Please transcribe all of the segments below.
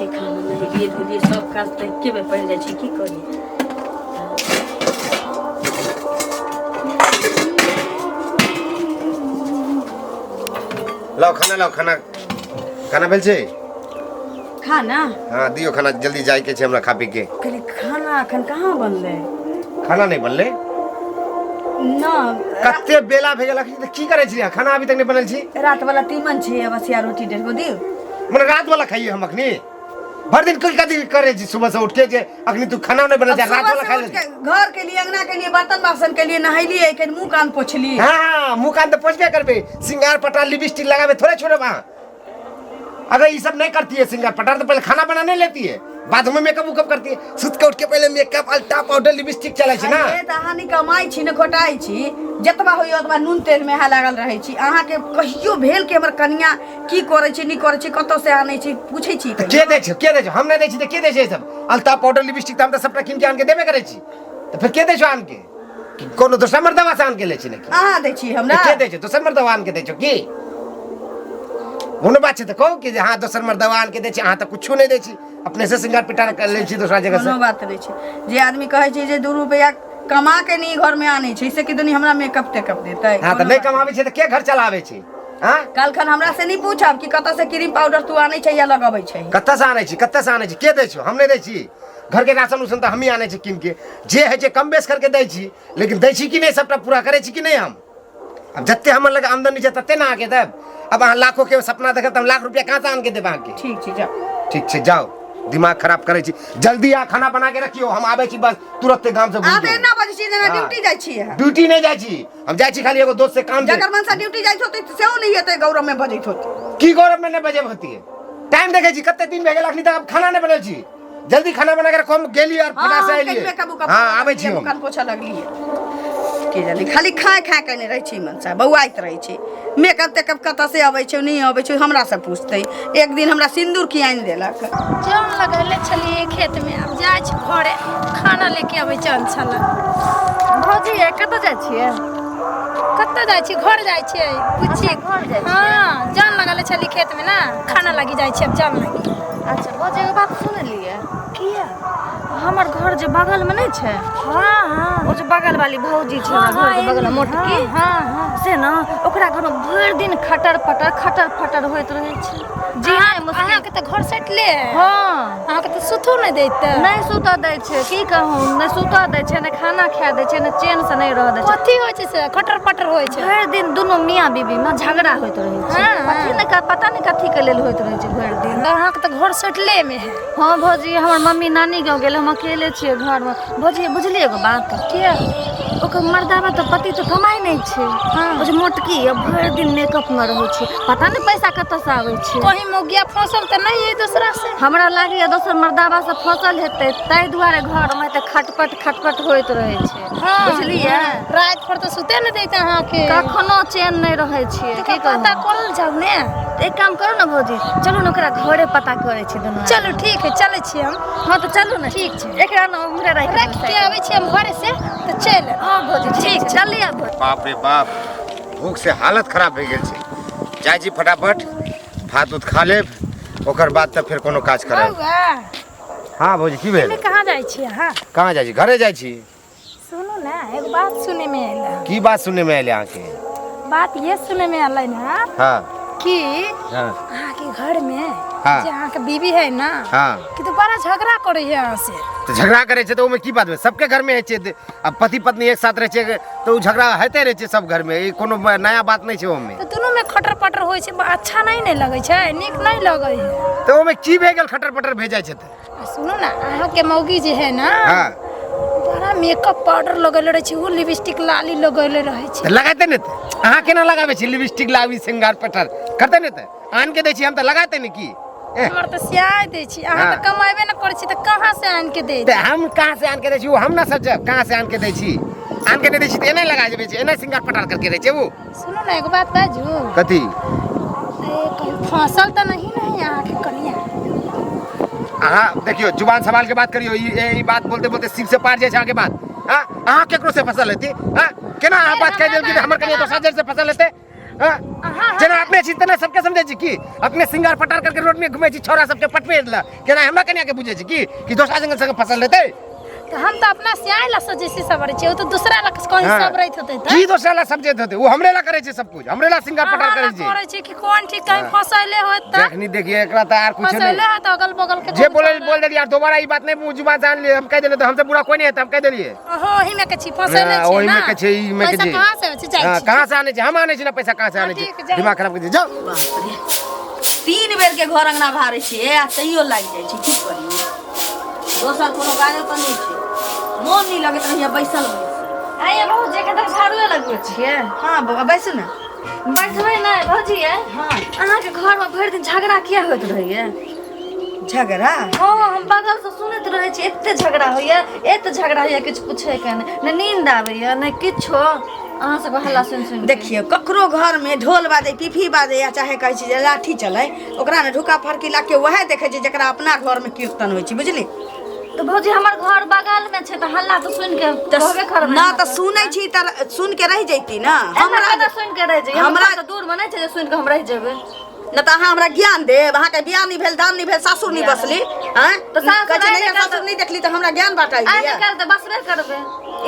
छी खाना नहेलियै धोलियै सब काज तऽ एके बेर पड़ि जाइ छै की करी। लाओ खाना, लाओ खाना। खाना भेल छै? खाना? हाँ, दियो खाना, जल्दी जाय के छै हमरा खा पी के। कहली खाना अखन कहाँ बनलै? खाना नहीं बनलै? ना। कते बेला भे गेल अखन तऽ की करै छी अहाँ? खाना अभी तक नहीं बनल छी? रात वाला तीमन छै, बसिया रोटी डेढ़ गो दियौ। मने रात वाला खाइए हम अखनी? भर दिन कोई कथी करे छी सुबह से उठ के जे अखनी तू खाना नहीं बनल छै, अब रात सुबह वाला से खाइ उठ के घर के लिए, अंगना के लिए, बर्तन बासन के लिए, नहैलिए, कनि मुंह कान पोछली। हाँ हाँ, मुंह कान तो पोछबे करबे, सिंगार पटार लिपस्टिक लगाबे थोड़े छोड़ब अहाँ। अगर ये सब नहीं करती है सिंगार पटार तो पहले खाना बनाने लेती है, बाद में मेकअप उकअप करती है। सुत के उठ के पहले मेकअप अल्टा पाउडर लिपस्टिक चले छै ना। अरे तऽ अहाँ नहि कमाइ छी ने खोटाइ छी, जतबा होइए ओतबा नून तेलमे अहाँ लागल रहै छी। अहाँके कहियो भेल कि हमर कनिया की करै छै नहि करै छै, कतऽ से आनै छै, पूछै छी? तऽ के दै छै, के दै छै? हम नहि दै छी तऽ के दै छै? ई सब अल्टा पाउडर लिपस्टिक तऽ हम तऽ सबटा कीन के आन के देबे करै छी, तऽ फेर के दै छौ आन के? कि कोनो दोसर मर्दवा से आन के लै छी ने की? अहाँ दै छी हमरा? के दै छै? दोसर मर्दवा आन के दै छौ की? कोनो बात छै तऽ कहू कि जे हाँ दोसर मर्दवा आन के दै छै। अहाँ तऽ कुछो नहि दै छी, अपने से श्रृंगार पिटार कर लै छी दोसरा जगह से। कोनो बात नहि छै। जे आदमी कहै छै जे 2 रुपैआ कमा के नहि घर में आनै छै से किदनी हमरा मेकअप तेकअप देतै? हाँ तऽ कोनो नहि बात। कमाबै छै तऽ के घर चलाबै छै? हाँ, काल्हिखन हमरा से नहि पूछब कि कतऽ से क्रीम पाउडर तू आनै छै या लगबै छै। कतऽ से आनै छी, कतऽ से आनै छी, के दै छौ? हम नहि दै छी। घर के राशन उसन तऽ हमही आनै छी कीन के, जे होइ छै कम बेस करके दै छी, लेकिन दै छी कि नहि? सबटा पूरा करै छी कि नहि हम? अब जते हमर लग आमदनी छै तते ने अहाँके देब। अब अहाँ लाखों के सपना देखब तऽ हम लाख रुपया कहाँ से आन के देब अहाँके? ठीक छै, जाउ। ठीक छै, जाउ। दिमाग खराब करै छी। जल्दी आ, खाना बना के रखियौ, हम आबै छी बस तुरंते गाम से घुमि अहाँ तऽ के। एना बजै छी जेना हाँ। ड्यूटी जाइ छी अहाँ। ड्यूटी नहि जाइ छी हम, जाइ छी खाली एगो दोस्त से काम छै। जकर मनसा ड्यूटी जाइ होतै सेहो नहि हेतै गौरव में बजैत होतै। की गौरव में नहि बजेब होती है? टाइम देखै छी कते दिन भए गेल, अखनी तक आब खाना नहि बनल छी। जल्दी खाना बना के रखो, हम गेली और फटा से कनि एलिए। मेकअप उकअप हाँ, आबै छी हम। कान पोछऽ लगलियै। की जानी खाली खाय खाय के नहि रहै छै मनसा, बौआइत रहै छै। मेकअप तेकअप कतऽ से अबै छै नहि अबै छै हमरा से पूछतै। एक दिन हमरा सिन्दूर की आनि देलक। जन लगेले छलियै खेत में, आब जाइ छी घरे, खाना लेके अबै चल छल। भौजी ये कतऽ जाइ छियै? कतऽ जाइ छी, घर जाइ छियै बुच्ची। अच्छा, घर जाइ छियै। हाँ, जन लगेले छली खेत में ना, खाना लागी जाइ छी अब जन लागी। अच्छा भौजी, एगो बात सुनलियै? किया? हमर घर जे बगल में नहि छै? हाँ हाँ। ओ जे बगल वाली भौजी छै हमरा घर के बगल में मोटकी, हाँ हाँ, से न ओकरा घर में भरि दिन खटर पटर खटर फटर होइत रहै छै जी। अहाँ अहाँके तऽ घर सटले है। हाँ। अहाँके तऽ सुतो नहि दैत। नहि सुतऽ दै छै, की कहू, नहि सुतऽ दै छै, नहि खाना खाए दै छै, नहि चैन से नहि रहऽ दै छै। कथी होइ छै से खटर पटर होइ छै? भरि दिन दुनू मियाँ बीबी में झगड़ा होइत रहै छै। हाँ। कथी ने पता नहि कथी के लेल होइत रहै छै भरि दिन। तऽ अहाँके तऽ घर सटले में है। हाँ भौजी, हमर मम्मी नानी गाँव गेल, हम अकेले छियै घरमे। भौजी बुझलियै एगो बात? किया? ओकर मर्दाबा तऽ पति तऽ कमाइ नहि छै। हाँ। ओ जे मोटकी यऽ भरि दिन मेकअपमे रहै छै, पता नहि पैसा कतऽसँ आबै छै। कहीं मौगिया फसल तऽ नहि है दूसरा से? हमरा लागैए दोसर मर्दाबा से फसल हेतै, ताहि दुआरे घरमे एते खटपट खटपट होइत रहै छै। हाँ। बुझलियै? राति भर तऽ सुते नहि दैत अहाँके। कखनो चैन नहि रहै छियै। तऽ की पता कहू, करल जाउ ने। एक काम करू ने भौजी, चलू ने ओकरा घरे पता करै छी दुनू आदमी। चलू ठीक है, चलै छी हम। हाँ तऽ चलू ने। ठीक छै। एकरा ने उम्हरे राखि रख के आबै छी हम घरे से तऽ चलि आयब। हाँ भौजी, ठीक छै, जल्दी आबू। बाप रे बाप, भूख से हालत खराब भए गेल छै। जाइ छी फटाफट भात उत खा लेब, ओकर बाद तऽ फेर कोनो काज करब। बौआ। हाँ भौजी, की भेल? एने कहाँ जाइ छी अहाँ? कहाँ जाइ छी? घरे जाइ छी। सुनू ने, एगो बात सुने में आयल है। की बात सुनने में आयल अहाँके? बात ये सुने में आयल ना हाँ। कि हाँ। अहाँके घर में हाँ। जे अहाँके बीबी है ना, हाँ, कि तो बड़ा झगड़ा करे है अहाँ से। तऽ झगड़ा करै छै तऽ ओहिमे की बात भेल? सबके घर में होइ छै। अब पति पत्नी एक साथ रहै छै तऽ ओ झगड़ा होइते रहै छै सब घर में, ई कोनो नया बात नहि छै ओहिमे। तऽ दुनू में खटर पटर होइ छै, अच्छा नहीं ने लगै छै, नीक नहीं लगै है। तऽ ओहिमे की भए गेल खटर पटर भए जाइ छै तऽ? आ सुनू ना, अहाँके मौगी जे है ना, हाँ, बड़ा मेकअप पाउडर लगेले रहै छै, ओ लिपस्टिक लाली लगेले रहै छै। तऽ लगाते ने तऽ अहाँ केना लगाबै छी लिपस्टिक लाबी श्रृंगार पटर करते ने तऽ आन के दै छी हम तऽ लगाते ने की एह, हमर तऽ सियाय दै छी अहाँ। हाँ। तऽ कमाबे ने करै छी तऽ कहाँ से आनि के दै? तऽ हम कहाँ से आन के दै छी ओ हम ना सोचब कहाँ से आन के दै छी। आन के नहि दै छी तऽ एना लगा जेबै छै, एना श्रृंगार पटार करके रहै छै ओ। सुनू ने, एगो बात बाजू। कथी? ए, कहीं फसल तऽ नहीं ने है अहाँके कनिया? अहाँ देखियौ, जुबान संभाल के बात करियौ। ई बात बोलते बोलते सिर से पार जाइ छै अहाँके बात। हाँ, अहाँ केकरो से फसल हेती? हाँ, केना अहाँ बात कहि देल कि हमर कनिया दोसर जन से फसल हेतै? हाँ? अहाँ जेना अपने छी तेना सबके समझै छी की अपने सिंगार पटार करके रोड में घुमै छी छौड़ा सबके पटबे ला केना हमरा कनिया के बुझै छी की कि दोसरा जंगल संगे फसल लेतै तऽ हम तऽ अपना सियाए ला सजै छी सवरै छी ओ तऽ दूसरा ला कहीं हाँ। सबरैत होतै तऽ की दोसरा ला समझैत होतै ओ हमरे ला करै छै सब कुछ हमरे ला सिंगार पटार अहाँ करै ला छै करै छी कि कोन ठीक कहीं फसैले होत तऽ जखनी देखिए एकरा तऽ आर कुछ फसैले नहीं होत अगल बगल के जे बोले बोल देलिए यार दोबारा ई बात नहीं मुँह जुबान जान लिए हम कह देले तो हमसे बुरा कोई नहीं है तो हम कह देलिए अहो ओही में के छी फसैले हाँ, छी ओही ना में के छै ई में के पैसा छै कहाँ से होइ छै जाइ हाँ, छी कहाँ से आने छै हम आने छी ना पैसा कहाँ से आने ठीक, छै जाउ। दिमाग खराब कर जाओ बाप रे तीन बेर के घर अंगना भारे छियै आ तैयो लागि जाइ छै की करियै दोसर कोनो काजो तऽ नहि छै मोन नहि लगैत रहैया बैसल बैसल आइए भौजी के तऽ झाड़ुए लगबै छियै हँ बौआ बैसू ने बैठबै नहि भौजी यै हँ अहाँके घरमे भरि दिन झगड़ा किया होइत रहैया झगड़ा हँ हम बगलसँ सुनैत रहै छी एते झगड़ा होइया एते झगड़ा होइया किछु पूछैके नहि ने नींद आबैया ने किछो अहाँ सबके हल्ला सुनि सुनि के। देखियौ ककरो घरमे ढोल बाजै पीपी बाजै या चाहे कहै छै जे लाठी चलै ओकरा ने ढुका फरकी लाग के वएह देखै छै जकरा अपना घरमे कीर्तन होइ छै बुझली तऽ भौजी हमर घर बगलमे छै तऽ हल्ला तऽ सुनि के तऽ कहबे करबै ना तऽ सुनै छी तऽ सुन के रहि जैती ना हमरा हमरा कतऽ सुनि के रहि जइयै हमरा- हमरा तऽ दूरमे नहि छै जे सुनि के हम रहि जेबै न तऽ अहाँ हमरा ज्ञान देब अहाँके बियाह नहि भेल दान नहि भेल सासुर नहि बसली आँय तऽ सासुर कहै छै आइ नहि निकाल सासुर नहि देखली तऽ हमरा ज्ञान बाँटाइ आइ लिअ निकाल तऽ बसबे करबै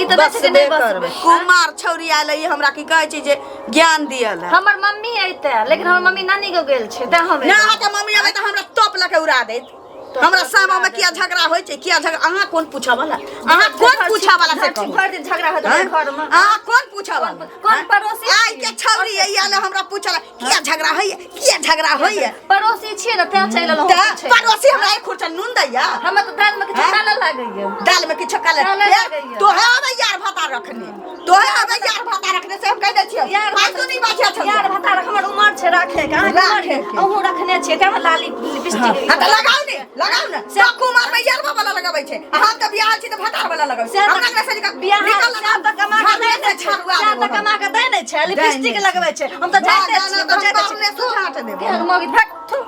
ई तऽ नहि छै कि बसबे नहि करबै बसबै कुमार छौरी आयल ई हमरा की कहै छै जे ज्ञान दियल हमर मम्मी अइते लेकिन हमर मम्मी नानी गाँव गेल छै तें हम ना अहाँके मम्मी अबै तऽ हमरा तोप लऽ के उड़ा देत हमरा सामा में किया झगड़ा होइ छै किया झगड़ा अहाँ कोन पूछऽ वाला अहाँ कोन पूछऽ वाला से कहू भरि दिन झगड़ा होइत रहै घरमे अहाँ कोन पूछऽ वाला कोन पड़ोसी आइ के छौरी आयल हमरा पूछऽ किया झगड़ा होइए किया झगड़ा होइए पड़ोसी छियै ने तें चलि एलहुँ तऽ पड़ोसी हमरा एक खुर्चा नून दैया हमरा तऽ दालिमे किछु हैं? काला लागैया दाल में किछु काला काला लागैया। तोहे आबै यार भाता रखने तोहे आबै यार भाता रखने से हम कहि दै छियौ यार फालतू नहीं बाजै छौ यार भता हमर उमर छै राखे के अहाँके उमर राखे के। अहूँ रखने छियै तें हमरा लाली लिपस्टिक हाँ तऽ लगाउ ने लगाउ ने सब कुमार में यार वाला लगाबै छै आ हम तऽ बियाह छी तऽ भतार वाला लगाबै छै से तऽ हमरा एकरा से निकल बियाह निकल से तऽ कमा के झाड़ुए दै से नहि छै झाड़ुआ से देबो तऽ हम। कमा के दै नहि छै लिपस्टिक नहि लगबै छै हम तऽ जाइते ना, ना, छियै तऽ तऽ जाइते हम छियै बाहरे से झाँट देबो। केहन मौगी भक थू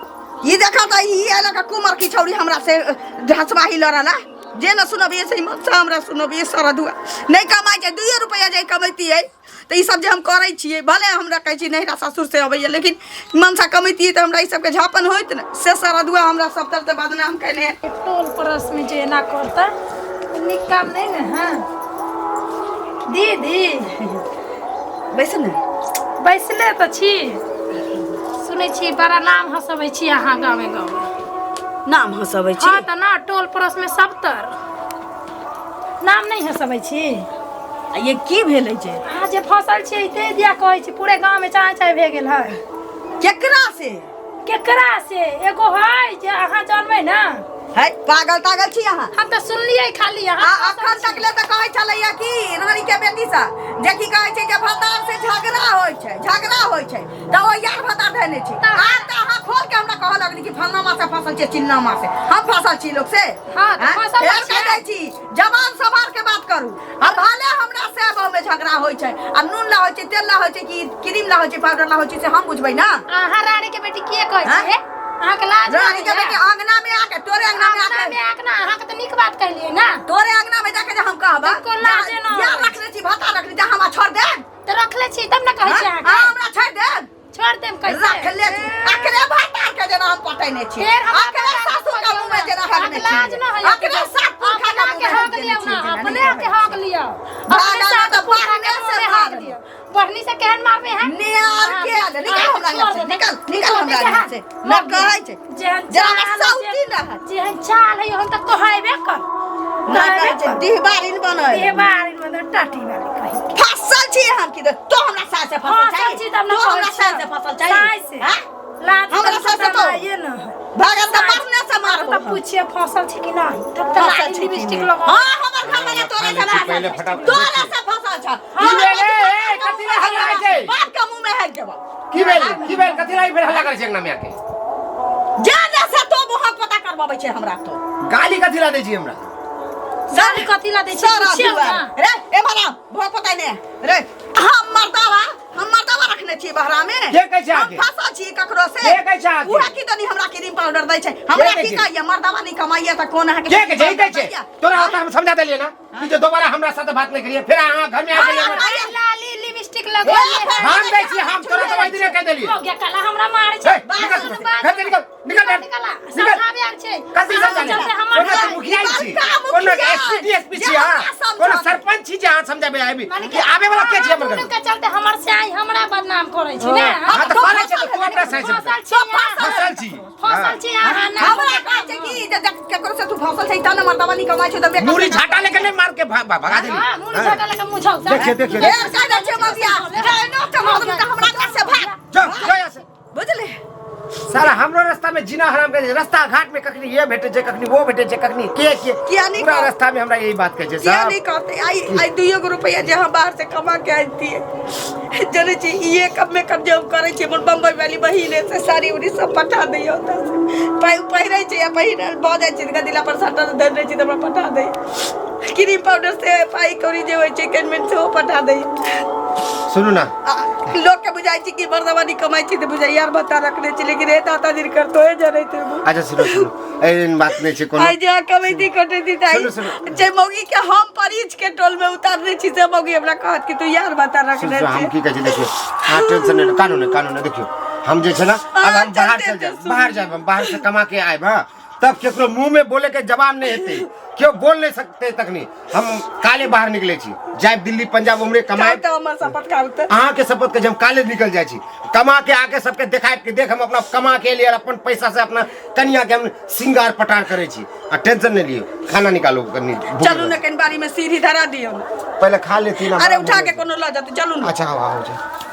ई देखा तऽ ई आयल के कुमर की छौरी हमरा से हंसबाही लड़ला जे न सुनबियै से हिम्मत से हमरा सुनबियै सरदुआ नहि कमाइ छै दुइयो रुपैआ जे कमैतियै तऽ ई सब जे हम करै छियै भले हमरा कहै छी नैहरा सासुर से अबैया लेकिन मनसा कमैतियै तऽ हमरा ई सबके झापन होइत ने से सरदुआ हमरा सब तरह से बदनाम केने है। टोल पड़ोस में जे एना करता नीक काम नहीं ने हाँ दीदी बैसू ने बैसले तऽ छी सुनै छी बड़ा नाम हँसबै छी अहाँ गामे गामे नाम हँसबै छी हँ तऽ ना टोल पड़ोस में सब तर नाम नहीं हँसबै छी आ ये की भेलै जे अहाँ जे फसल छियै ताहि दिया कहै छी पूरे गाँवमे चाय चाय भए गेल है केकरा से केकरा से एगो है जे अहाँ जानबै ने है पागल तागल छी अहाँ हम तऽ सुनलियै खाली आ अहाँ अखन तक ले तऽ कहै छलैया कि रानी के बेटी सा जे की कहै छै जे भतार से झगड़ा होइ छै झगड़ा होइ छै तऽ ओ यार भतार धैने छै आब तऽ अहाँ खोल के हमरा कहऽ लगली कि फलनामा से फसल छै चिलनामा से हम फसल छी लोग से हाँ, तऽ आँय? फसल फेर छियै। कह दै छी जवान सवार के बात करू आ भले हमरा से बहु में झगड़ा होइ छै आ नून ला होइ छै तेल ला होइ छै कि क्रीम ला होइ छै पाउडर ला होइ छै से हम बुझबै ना अहाँ रानी के बेटी किए कहै हाँ? छियै अहाँके लाज रानी के बेटी अंगना में आके तोरे अंगना में अंगना आके में आके ना अहाँके तऽ नीक बात कहलियै ना तोरे अंगना में जाके जे हम कहबा तनको लाजे न या होइ। रखने छी भाता रखने छी हमरा छोड़ दे तऽ रखले छी तब ने कहै छी हाँ अहाँके हमरा छोड़ दे छोड़ देम कैसे रखले छी अकरे भाता के जेना हम पटैने छी फेर हमरा अकरे सासु के मुंह में जेना हगने छी लाज न होइए अकरे सात पुरखा के मुंह के में हक हग लियौ देने ना छी जेना अपने नहि के हक लियौ अपने ना, सात तऽ पुरखा के बढ़ने मुंह से में हक मारब। लियौ बढ़नी से केहन मारबे हैं नियार के आले निकल हमरा अंगना से निकल निकल हमरा अंगना से न कहै छै जेहन जेना चाल सौती रहत जेहन चाल है ओहन तऽ कहबे कर न कहै छै डिहबारिन बनल देवारी मतलब टाटी वाली कही फसल छी हम की तो हमरा सास से फसल फसल चाही छी तब न तो हमरा कहै सास से फसल चाही सास से। हाँ? लाज हमरा सास से तो ये न है भागल तऽ पढ़ने से मारबो तब पूछिए फसल छी कि नहीं तब तऽ फसल लाली छी कि लिपस्टिक नहि? लगाओ हाँ हमर घर वाला तोरे से खाने छी पहिले फटाफट तोरे से फसल छ की भेल ए, ए, कथी ला हल्ला होइ छै? बाप के मुंह में है जवाब की भेल की भेल कथी ला ई फेर हल्ला करै छै अंगना में आके जाने से तो मुहक पता करबाबै छै हमरा तो गाली कथी ला दै छी हमरा गाली कथी ला दै छी सारा पूछियौ दुआर। ना रे ए मारा भोग पता नहीं रे हम मर्दावा हम मर्दावा रखने छी बहरा में के कहै छै हम अहाँके? फसल छी ककरो से के कहै छै अहाँके? उहे की तनी हमरा क्रीम पाउडर दै छै हमरा कहै की छै? कहैया मर्दावा नहीं कमाइया त कोन अहाँके के कहै छै ई कहै छै दैया? तोरा होता हम समझा देलियै ना कि जे दोबारा हमरा साथ बात नहीं करिए फिर अहाँ घर में आ हाँ, जाइए हाँ, लाली लिपस्टिक ठीक लगलिए हम दै छी, हम तोरा दवाई दिने कह देलियै। हो गया काला हमरा मारै छै। ए, निकल तू, घर से निकल, निकल घर। निकल, निकल। समझाबे आर छै। कथी समझाबे? चलते हमर कोनो तू मुखिया छी, बड़का कोनो मुखिया। एसपी डीएसपी छी जे अहाँ, हमरा समझाबे। कोनो सरपंच छी जे अहाँ समझाबे आबी माने कि आबे वाला के छी हमर घर दुनू के चलते हमर स्याही हमरा बदनाम करै छै ने। हाँ तऽ करै छै तऽ तू अपना सही से फसल छी अहाँ। फसल छी। फसल छी अहाँ ना। हमरा कहै छै कि जे देख केकरो से तू फसल छै त न मर्दावा नहीं कमाइ छै त बेकार। मुरी झाटा लेके नहीं मार के भगा देली। हाँ, मुड़ी झटा लगे मुँह झौसा। देखिए देखिए। ए कह दै छै मगिया रे न त मर्द त हमरा कैसे भाग। जाओ जाओ यहाँ से। बुझले? साला हमरो रास्ता में जीना हराम कर रास्ता घाट में कखनी ये भेटे छै, कखनी वो भेटे छै, कखनी के के किया नहीं पूरा कह- रास्ता में हमरा यही बात कहै छै किया साहब। नहीं कहते? आई आई दुइयो गो रुपया जे हम बाहर से कमा के आनतियै, जनै छी, इहे कम में कम जे हम करै छी, हमर बम्बई वाली बहिन है से साड़ी उड़ी सब पठा दैया ओतऽ से। पहिरै छै आ पहिरल भऽ जाइ छै तऽ गदिला पर सटल धरि दै छै तऽ हमरा पठा दै। क्रीम पाउडर से पाइ कौड़ी जे होइ छै केनमेन सेहो पठा दै। सुनू ना। आ, लोग के बुझाइ छै कि मर्दवा नहीं कमाइ छै तऽ बुझाइ यार भत्ता रखने छै, लेकिन हे दाता दिन करतो हे जनै छै। अच्छा सुनू सुनू, एहन बात नहीं छै कोनो। आइ जे कमैती कटैती तऽ सुनू, सुनू। जे मौगी के हम परिच के टोल में उतारने छी से मौगी हमरा कहत कि तू यार भत्ता सुनू, रखने सुनू, हम छै। की कहै छी देखियौ, अहाँ टेंशन नहि कानू नहि, कानू नहि। देखियौ हम जे छै ना अब हम बाहर चलते चल जायब, सुनू। बाहर जायब, हम बाहर से कमा के आयब। हाँ तब केकरो मुंह में बोले के जवाब नहीं हेतै, केओ बोल नहीं सकते। तखनी हम काले बाहर निकले छी, जायब दिल्ली पंजाब उमरे कमाए। तऽ हमर शपथ खाउ तऽ। अहाँ के शपथ के हम काले निकल जाइ छी, कमा के आके सबके देखायब कि देख हम अपना कमा के एलियै, अपन पैसा से अपना कनिया के हम श्रृंगार पटार करै छी। आ टेंशन नहीं लियौ, खाना निकालू कनी भूख चलू लगल। ने कनि बाड़ी में सीढ़ी धरा दियौ ने। पहले खा लेती ना। अरे उठा के कोनो लऽ जेतै, चलू ने। अच्छा आओ आओ जाओ।